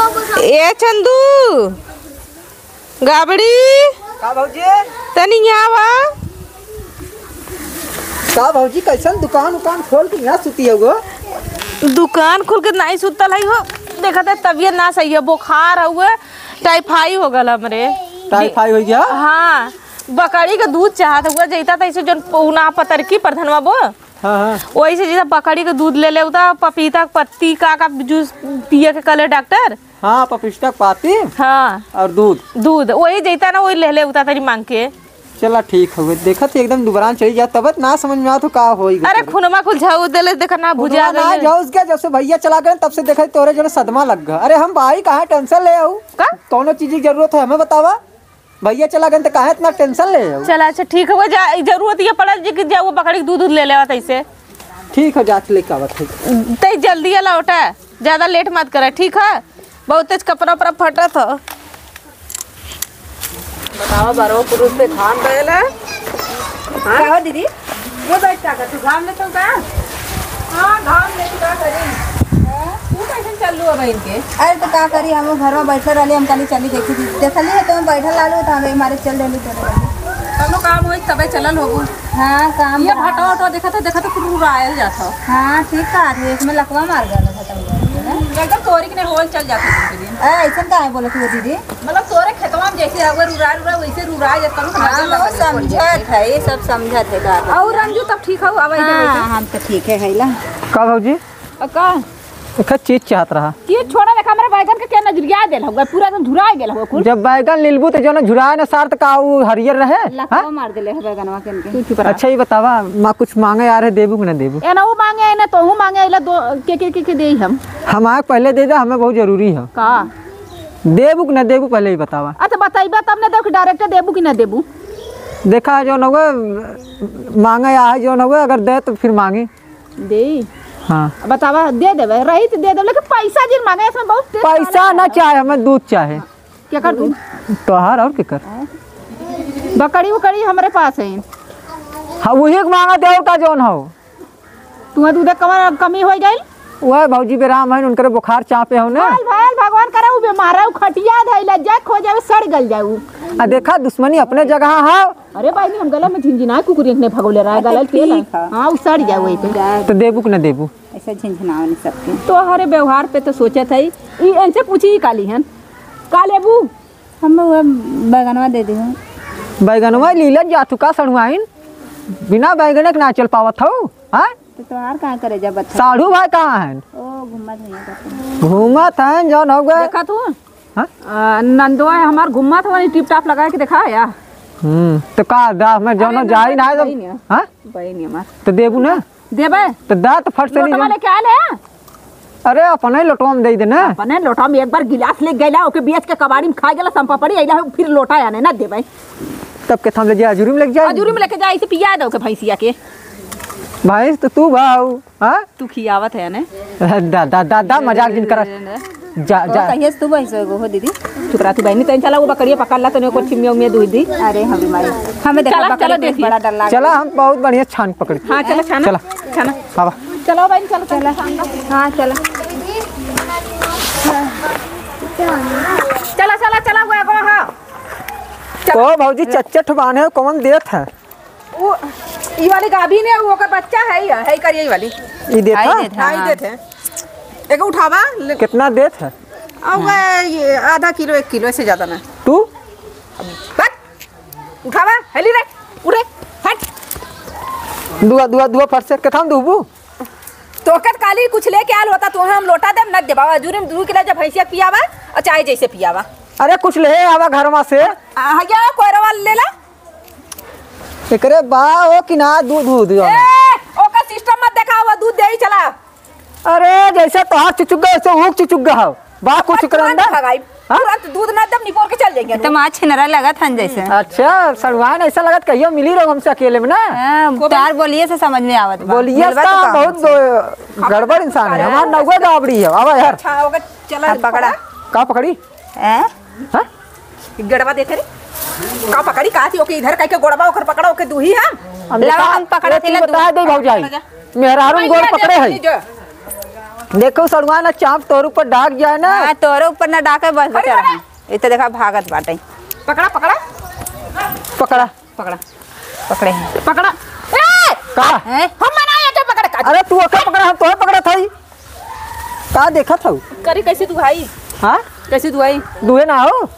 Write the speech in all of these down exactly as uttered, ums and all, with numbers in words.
ए चंदू, गाबड़ी, का भौजी? तनी यहाँ आवा। का भौजी, कैसन दुकान उकान खोल के यहाँ सुती हो गो? दुकान खोल के नाहीं सुतल है हो, देखत है तबियत ना सही है, बुखार हुए, टाइफाई हो गल हमरे। टाइफाई हो गया? हाँ, बकरी के दूध चाहत हुआ, जैता तैसे जौन पौना पतरकी प्रधनवा बो, हाँ, हाँ। वही से जैसे बकरी के दूध ले ले उता, पपीता के पत्ती का, का जूस पिए के कहले डॉक्टर। हाँ, पपिस्ता के पाती। हाँ। और दूध। दूध, वही जैता ना, वही ले ले उता तनी मांग के। चला ठीक हवे, देखत ही एकदम दुबरान चली जा, तब ना समझ में आवत हो का होई अरे गटर। खुनमा कुल झाऊ देले, देखा ना खुनवा भुजा ना गइले। झाऊ उसके, जब से भैया चला गए तब से देखा तोरे जो सदमा लग गया। अरे हम भाई कहाँ टेंशन ले आऊ? का? कौनो चीज की जरूरत है हमें बतावा, भैया चला गए तो काहे इतना टेंशन ले आऊ? चला अच्छा ठीक हवे, जा जरूरत ये पड़ल जी कि जा वो बकरी के दूध, दूध ले लेवा तैसे। ठीक है, जात लेके आवत है। तै जल्दी लौटा, ज्यादा लेट मत करे, ठीक है? बहुत तेज कपड़ा उपड़ा फटत हो। बतावा, बरो पुरुष से धान दे ले। हाँ? का हो दीदी? वो बैठ का कर, तू घाम लेत हो का? हाँ, घाम लेत का करी? हाँ? तू कैसे चल लू अब इनके? अरे तो का करी, हम घरवा बैठल रहली, हम कहली चली देखी थी। देखली है तो हम बैठल रहलू, तो हम मारे चल देली तोरे लगे। कौनो काम होई तबे चलल होबू। हाँ, काम ये बा। भटवा उटवा देखत हो, देखत हो, कुल रुरायल जात हो। हाँ, ठीक कहा थी, इसमें लकवा मार गया था भटवा। एकदम तोरी के नहीं होल चल जात हो दिन के दिन। ए, ऐसन काहे बोलत हो दीदी? मतलब तोरे खेतवा में जैसे अगर रुरा रुरा वैसे रुरा जात करूँ, हाँ, मजा वो लगा समझत है, ये सब समझत है का। और रंजू तब ठीक हो, अब इधर हाँ, बैठो। हम तो ठीक है, हैला। का भौजी? अ, का? एक चीज चाहत रहा। चीज छोड़ा, देखा, हमरे बैगन के क्या नजरिया देल हउआ, पूरा एकदम झुराए गेल हउआ कुल। जब बैगन लेलबू तो जो ना झुराए ना सार, त का ऊ हरियर रहे? लकवा हाँ? मार देले है बैगनवा के इनके। तू चुप रहा। अच्छा, ये बतावा, माँ कुछ मांगे आ रहे, देबू कि ना देबू? ए ना, वो मांगे, ए ना, तोहू मांगे, इला दो, के, के, के, के देई हम? हम आग पहले दे दे, हमें बहुत जरूरी है। का? देबू कि ना देबू, पहले ही बतावा। अच्छा, बताइबा तब ना देबू कि direct देबू कि ना देबू? देखा, जो ना हुआ, मांगे आ है, जो ना हुआ, अगर दे तो फिर मांगी। दे। हाँ। बतावा, दे देबे, रही तो दे देबे, लेकिन पैसा जिन मांगे, इसमें बहुत तेज पैसा वाला ना है। चाहे, हमें दूध चाहे। केकर दूध? तोहार और केकर? बकरी उकरी हमरे पास है। हाँ, वही के मांगा दे, और का जौन हो। तुम्हें दूध कमर कमी हो गई? वह भौजी बेराम है, उनकरे बुखार चापे हो ना। भाल, भाल, भगवान करे, उ बीमार है, उ खटिया धइला, जा खो जावे, सड़ गल जाऊ। आ देखा, दुश्मनी अपने जगह है। अरे भाई, हम गला में झिनझिनाए कुकुर एक ने भगौले रहा, अच्छा, गला तेल है। ठीक है। हाँ, उ सड़ जाए वही पे। जा। तो देबू कि ना देबू? ऐसे झिनझिनाओ नहीं सबके। तोहरे व्यवहार पे तो सोचत है। ई इनसे पूछी ही काली हन। का लेबू? हम वो बैगनवा दे दे। बैगनवा लीलन जातू का सड़ुआइन? बिना बैगने के ना चल पावत हो, हाँ? तो तोहार कहाँ करे जब अच्छा? साढ़ू भाई कहाँ हैं? ओ, घूमत हैं यहाँ पर। घूमत हैं, जौन हो गए। देखा तू? हाँ? आ, नंदवा है हमार, घुम्मा था वही टिप टाप लगा के देखा है या? हम्म, तो का दा, मैं जौनो अरे जाई ना, ना, तो, बहिन है। हाँ? बहिन है हमार। तो देबू ना? देबे? तो दा तो फट से नहीं लोटवा जा। लेके आ ले। अरे, अपने लोटवा में दे देना। अपने लोटवा में एक बार गिलास ले गैला, ओके बेच के कबाड़ी में खा गेला, संपा पड़ी, अइला फिर लोटा आने ना देबे। तब के थाम ले जाए, अजूरी में लेके जाए। अजूरी में लेके जाए, इसे पिया दो के भैंसिया के। भैंस तो तू भाऊ। हाँ? तू खियावत है ने? दा, दा, दा, दा, मजाक जिन करा। जा, तो जा। कहिए तू भैंस हो, हो दीदी? चुप रहा तू बहनी, तैं चला वो बकरिया पकड़ ला, तने को छिमिया उमिया दूध दी। अरे हम बीमारी। हमें देखा चला, बकरी चला के देखी। बड़ा डर लागे। चला, हम बहुत बढ़िया छान पकड़ी। हाँ, चला छाना। चला। छाना। बाबा। चलो बहन, चलो, चलो। हाँ, चलो। चला, चला, चला, वो एगो, हाँ। चला। ओ भौजी, चच्चठ बान्हे कौन देत है? वो, ई वाली गाभिन है, वो ओकर बच्चा है, ई है, ई करिया, ई वाली। ई देत आई है? देत है, हाँ, ई हाँ। देत है। एगो उठावा, ले। कितना देत है? अब हाँ। वह, ये आधा किलो, एक किलो, इससे ज्यादा ना। तू? बस, उठावा, हेली रे, उठे, हट। दुआ, दुआ, दुआ फट से, कथम दुबू? तो कत काली कुछ लेके आल होता, तो हम लोटा देब, न देबा। अजूरी में दू किलो जब भैंसिया पियावा, और चाहे जैसे पियावा। अरे कुछ ले आवा घरवा से। आ, हाँ, या कोयरवा ले ला। एकरे बा हो कि ना दूध, दूध जो है। ए, ओकर सिस्टम मत देखावा, दूध दे ही चला। अरे, जैसे तोहार चुचुग्गा, वैसे ऊक चुचुग्गा हो। बा कुछ बच्चा करंदा? मत भगाई। हाँ? तुरंत दूध ना दम निपोर के चल जाएंगे। तो माँ छिनरा लगत हन जैसे। अच्छा, सड़ुआन ऐसा लगत कहियो मिली रहो हमसे अकेले में ना। हाँ, को तार बोलिए से समझ में आवत बा। बोलिए मिलवा से तो बहुत हमसे। गड़बड़ इंसान है। हमार नौवे गाबड़ी है। आवा यार। अच्छा, ओकर चला हाँ, पकड़ा। पकड़ा। का पकड़ी? हैं? हाँ? गड़वा देखे रे। का पकड़ी, का थी? ओके इधर कह के गोड़वा ओकर पकड़ा, ओके दूही हम। हम लगा, देखा, हम पकड़ा एक चीज थी, बता दे भौजाई। पकड़ा जा। मेहरारू में गोड़ पकड़े है। जो। देखो सड़ुआ ना, चाँप तोर ऊपर डाक जाए ना। हाँ, तोरे ऊपर ना डाके, बस अरे, बचा रहा। अरे। इतना देखा भागत बाटे। पकड़ा, पकड़ा। पकड़ा। पकड़ा। पकड़े हैं। पकड़ा। ए! का? हैं? हम मना ये क्या पकड़ का? अरे तू ओके पकड़ा, हम तोहे पकड़ा था ही। का देखत हऊ? करी कैसे दुहाई? हाँ? कैसे दुहाई? दुहे ना हो?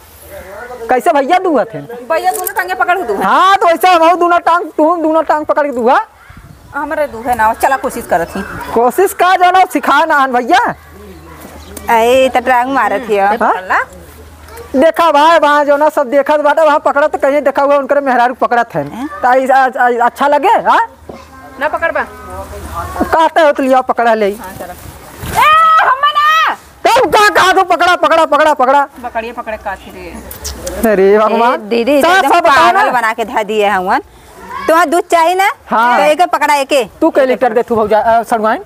कैसे भैया दुहत हैं? भैया दोनों टांगे पकड़ के दुहा। हाँ, तो ऐसे हम दोनों टांग, तू दोनों टांग पकड़ के दुहा। हमरे दुहे ना हो, चला कोशिश करत ही। कोशिश का जाना, सिखा ना हन भैया। ए, त टांग मारत हियो। हाँ? पकड़ ला। देखा भाई, वहाँ जो ना सब देखत बाटे, वहाँ पकड़त कहीं देखा हुआ उनकर मेहरारू पकड़त हैं। हैं? त ई, आ, आ, अच्छा लगे, हाँ? ना पकड़बा। कहते हो तो लिया पकड़ा ले। हाँ, चला। ए, हम ना। तब का कहा तू पकड़ा, पकड़ा, पकड़ा, पकड़ा। बकरिया पकड़े का थी रे। अरे भगवान। ए, दीदी, साफ एकदम साफ बताओ ना। पागल बना के धर दिए हैं वन। तुम्हारा दूध चाहिए ना? हाँ। तो एके पकड़ा, एके। तू के लीटर दे तू भौजा, अ, सड़ुआइन?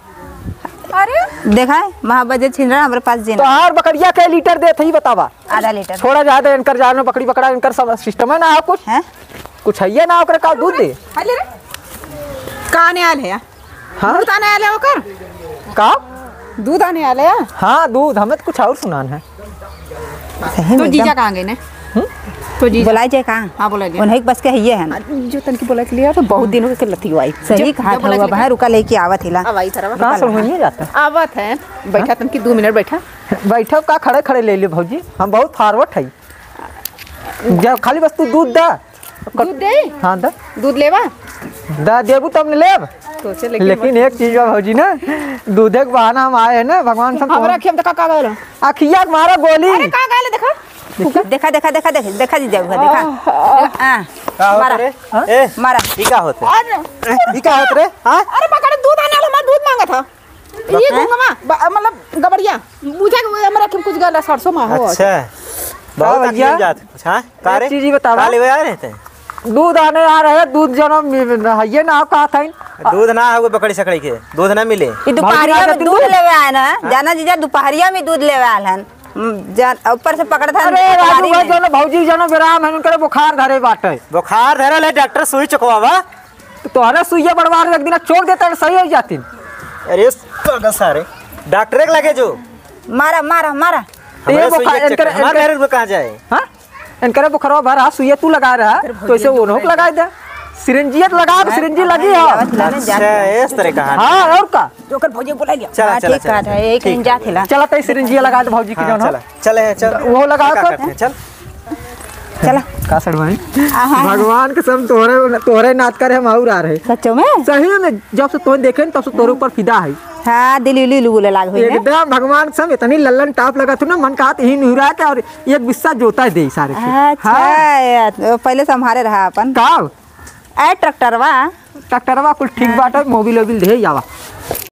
अरे। देखा है, महाबजे छिन रहा हमारे पास जीना। तो हर बकरिया के लीटर दे थी बतावा। आधा लीटर। छोड़ा जाए तो इनकर जान में बकरी बकरा, इनकर सब सिस्टम है ना कुछ? हैं? कुछ है ये ना ओकरे का दूध दे? हाय ले रे। का आने आल है? हाँ? दूध आने आल है ओकर? का? दूध आने आल है? हाँ, दूध, हमें तो कुछ और सुनान है। सही तो में जीजा एकदम। कहाँ गए ने? हम्म? तो जीजा। बुलाए जाए कहाँ? हाँ, बुलाए जाए। उन्हें बस के है ये है ना। जो तनकी बुलाए के लिए तो बहुत दिन हो गए लती हुआ आई। सही जो, कहा जो था बुलाए हुआ के बाहर, रुका लेके आवत हिला। अब आई तरह। कहाँ से वहीं जाता है? आवत है। बैठा हाँ? तनकी दो मिनट बैठा। बैठो का, खड़े खड़े ले ले भौजी, हम बहुत फॉरवर्ड है। जब खाली बस तू दूध दा। दूध दे? हाँ, दा। दूध लेवा? दा, देबू तब न लेब। सोचे लेकिन लेकिन मत। एक चीज बा भौजी ना, दूधे के बहाना हम आए हैं ना, भगवान से हमरा तोहर अखिया में देखा का गल? अखिया के मारा गोली। अरे का गल देखा? देखा? देखा, देखा, देखा, देखा, देखा जी जाऊगा, देखा। आह। देखा, हाँ। का होत मारा। रे? हाँ? ए, मारा। ई का होत है? अरे। ई का होत रे? हाँ? अरे पकड़, दूध आने वाला, हमारा दूध मांगा था। ये हैं? घुंघमा, ब-, मतलब गबड़िया, बुझे के वो हमरा के कुछ गला सरसों में हो। अच्छा, बहुत का भैया? अखिया जात। अच्छा, का एक रे? चीज ही बतावा। का लेवे आ रहे थे? दूध आने आ रहे, दूध जनो मि-, मि-, हइये ना कहा था। दूध ना हो बकरी सकड़ी के, दूध ना मिले। ई दुपहरिया भौजी में रात दूध दूध? लेवे आए ना, हाँ? जाना जीजा, दुपहरिया में दूध लेवे आल हन। हम्म, जान, ऊपर से पकड़त हन, अरे राजू दुपहरी भाई, में। जनो भौजी जनो विराम है, उनकर बुखार धरे बाटे। बुखार धरे ले, डॉक्टर सुई चुकवावा। तो तोहरे सुइया बड़वा के एक दिन चोक देता, सही हो जाती। अरे पागल सारे, डॉक्टरे के लगे जो। मारा, मारा, मारा। हमरे ये बुखार, सुइया चेक इनकर, कर, हमार इनकर मेहरारू कहाँ जाए? हाँ? इनकरे बुखारवा भरा, सुइया तू लगा रहा, इनकर तो इसे भौजी उन्हों को लगा दे। सिरिंजिया तो लगा, सिरिंजी लगी है। अच्छा, इस तरह का हाल। हाँ, और का? जो कर भौजी बुला लिया। चला, हाँ, चला, ठीक चला, बात चला। है, एक ठीक दिन है। जा खेला। चला, तई सिरिंजिया लगा दे भौजी की हाँ, जौन हो। चला, चले हैं, चल। वो लगा क्या कर। करते हैं, चल। चला। का सड़वाई? आहा। भगवान कसम तोहरे, तोहरे नात करे हम और आ रहे। सच्चो में? सही में, जब से तोहरे देखे न, तब से तोहरे ऊपर फिदा है। हाँ, दिल इलू इलू बोले लाग होई ना। एकदम भगवान कसम इतनी लल्लन टाप लगा तू ना, मन कहा ही निहुरा के और एक बिस्सा जोता दे सारे के। अच्छा, हाँ। यार, पहले से हमारे रहा अपन। का? ए, ट्रैक्टरवा। ट्रैक्टरवा कुल ठीक हाँ। बाटे, मोबिल ओबिल दे आवा।